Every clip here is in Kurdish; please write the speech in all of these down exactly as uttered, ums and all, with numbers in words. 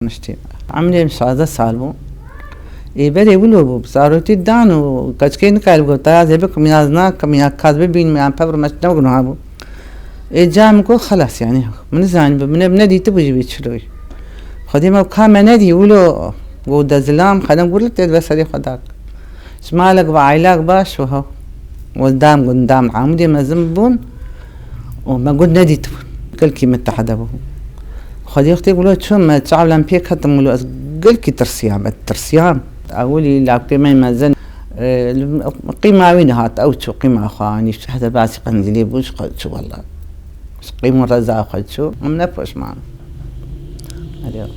Niştî. Emrê min şazdeh sal bû. Ê berê wilo bû, zarokî dan û keçikê nikaribû, ta ya zê bikim, ya ez nakim, ya ka ez bibînim, yan pevr me ne gunaha bû. Ê ca min got, xelas, yanî, min nizanî, bi min, min nedîtibû jî vê çiloyî. Xwedê me ka me nedî, wilo got, dezilam, xelem gur li tê dibe serê xwe dak. Ji malek bi aylak baş û hew. Û dam got, dam Amûdê mezin bûn û me got nedîtibûn. Gelkî min tehde bû. Xwedê wextê wilo çûm, me çavlan pê ketim wilo ez gelkî tirsiyam, ez tirsiyam. Ewilî lawkê me mezin, e, qîma wî dihat, ew çû qîma xwe anî, heta basî qendîlê bû, ji xwe çû wela. Ji qîm û reza xwe çû, em ne poşman. Erê.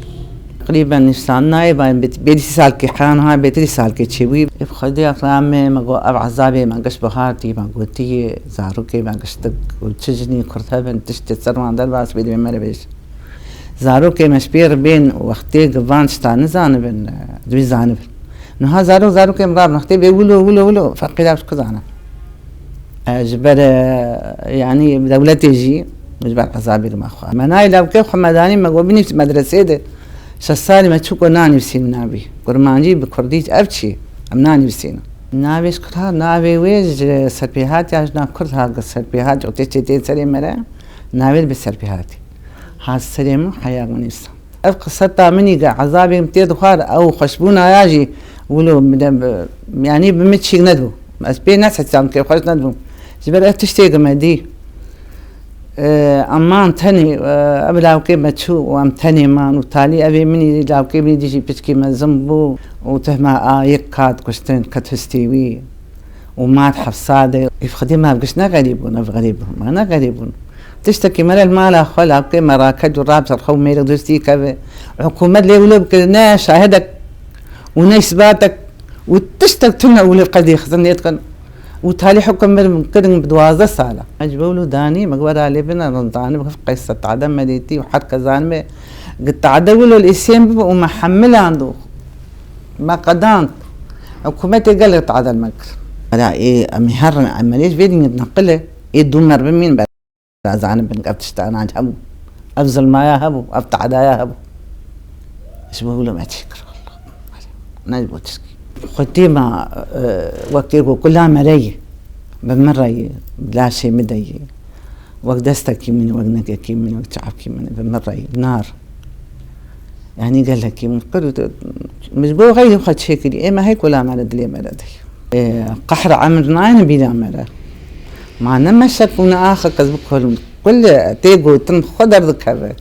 Teqrîben nîsan nayê, ben bêt-, bêdî sî salkê heyan ha, bêtirî salkê çêbûyî. Ê bi Xwedê ya me, me got, ev ezabê me giş bihartî, me gotî, zarokê me giştik, û çi jinî kurd hebin, tiştê ser wan derbas bê, divê me re bêj. Zarokê me ji pê re bên, wextê gi van tişta nizanibin, divî zanibin. Niha zarok, zarokê min rabin, wextê bê wilo, wilo, wilo, feqîra ji ku zane? E, ji ber, e, yanî dewletê jî, ji ber ezabê me xwe. Me nayê lawkê xwe me danî, me got binivîs medresê de. Şeş salî me çû ku nanivîsîn navî. Kurmancî bi kurdî ev çi? Em nanivîsîn. Navê ji kur hat, navê wê ji serpêhat ya jina kurd hat, serpêhat, û tê çêtê serê me re, navê bi serpêhatî. Hat serê min, heya min nivîsa. Ev qiseta min î ge ezabê min tê dixwar, ew xweşbûna ya jî wilo min de bi, yanî bi min çîk nedibû. Ez pê nesesam ke xweş nedibûm. Ji ber ev tiştê ge me dî. E, em man tenê, e, ev lawkê me çû û em tenê man û talî evê min î lawkê min î dî jî piçkî mezin bû û tehma a yek kat kuştin ket histê wî. û mat hefsa de. Ê Xwedê me ev giş ne xerîb bûn, ev xerîb bûn. Me ne xerîb bûn. Tiştekî me re li mala xwe lawkê me raket û rab ser xwe û mêrek dostî keve. Hikûmet lê wilo bikir, ne şahidek û ne îsbatek û tiştek tune û li qedî xizin lê dikin. Û talî hukum mir min kirin bi duwazdeh sala. Ez ji bo wilo danî, me wera lê bine, zanî bi qeysa tade me dîtî û her kes zanî me. Gi tade wilo li îsên bibe û me hemiland û me qedand. Hikûmetê gelek tadel me kir. Bela ê em ê herin emelê ji vê dînê dineqile, ê dû mer bimîn bela zanibin ev tişta nan hebû. Ev zilmaya hebû, ev tadaya hebû. Ji bo wilo me çêkir, wallah. Ne ji bo tişkî. Xwedê me, e, wekê ku kula me re yî, bi min re yî, bi laşê min de yî. Wek destekî min, wek nekekî min, wek çavkî min, bi min re yî, bi nar. Yanî gelekî min qir û min ji bo xeyrê xwe çêkirî. Ê me hey kula me re dilê me re de. Ê, qehra emir nayene bîra me re. Ma ne meşek û ne axek ez bikolim. Kul tê gotin xwe derdikeve.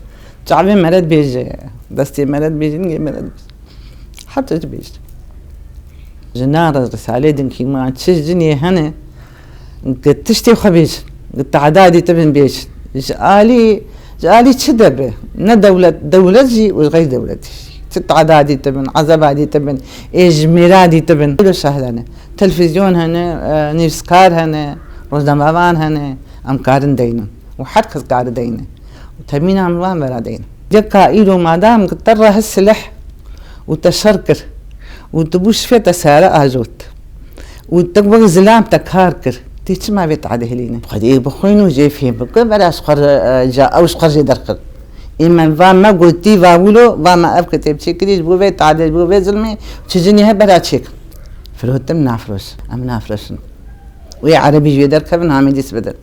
Çavê me re dibêje, destê me re dibêje, ningê me re dibêje. Heta dibêje. Ji na re risalê din kî ma çi jinê hene, Gi tiştê xwe bêjin. Gi tadadî tibin bêjin. Ji alî, ji alî çi de be? Ne dewlet, dewlet jî û xeyr dewletî jî. Çi tadadî tibin, ezebadî tibin, ê ji mêradî tibin. Wilo şahdane. Televîzyon hene, e, nivîskar hene, rojnamevan hene. Em karin deynin. Û her kes kari deyne. Û temîna min van vera deyne. Yeka îro madam gi te re his sileh û te şer kir û tu bû şifê te sare ajot. Û te wek zilam te kar kir. Tê çima vê tade hilîne? Xwedê bixwîn û jê fêm bike, bera ji xwe re, e, ja ew ji xwe jê derxin. Ê me va me gotî, va wilo, va me ev kitêb çêkirî, ji bo vê tade, ji bo vê zilmê, çi jinî he bera çêkin. Firotin nafroş. Em nafroşin. Wê erebî ji wê derkevin, hamî dîs bidin.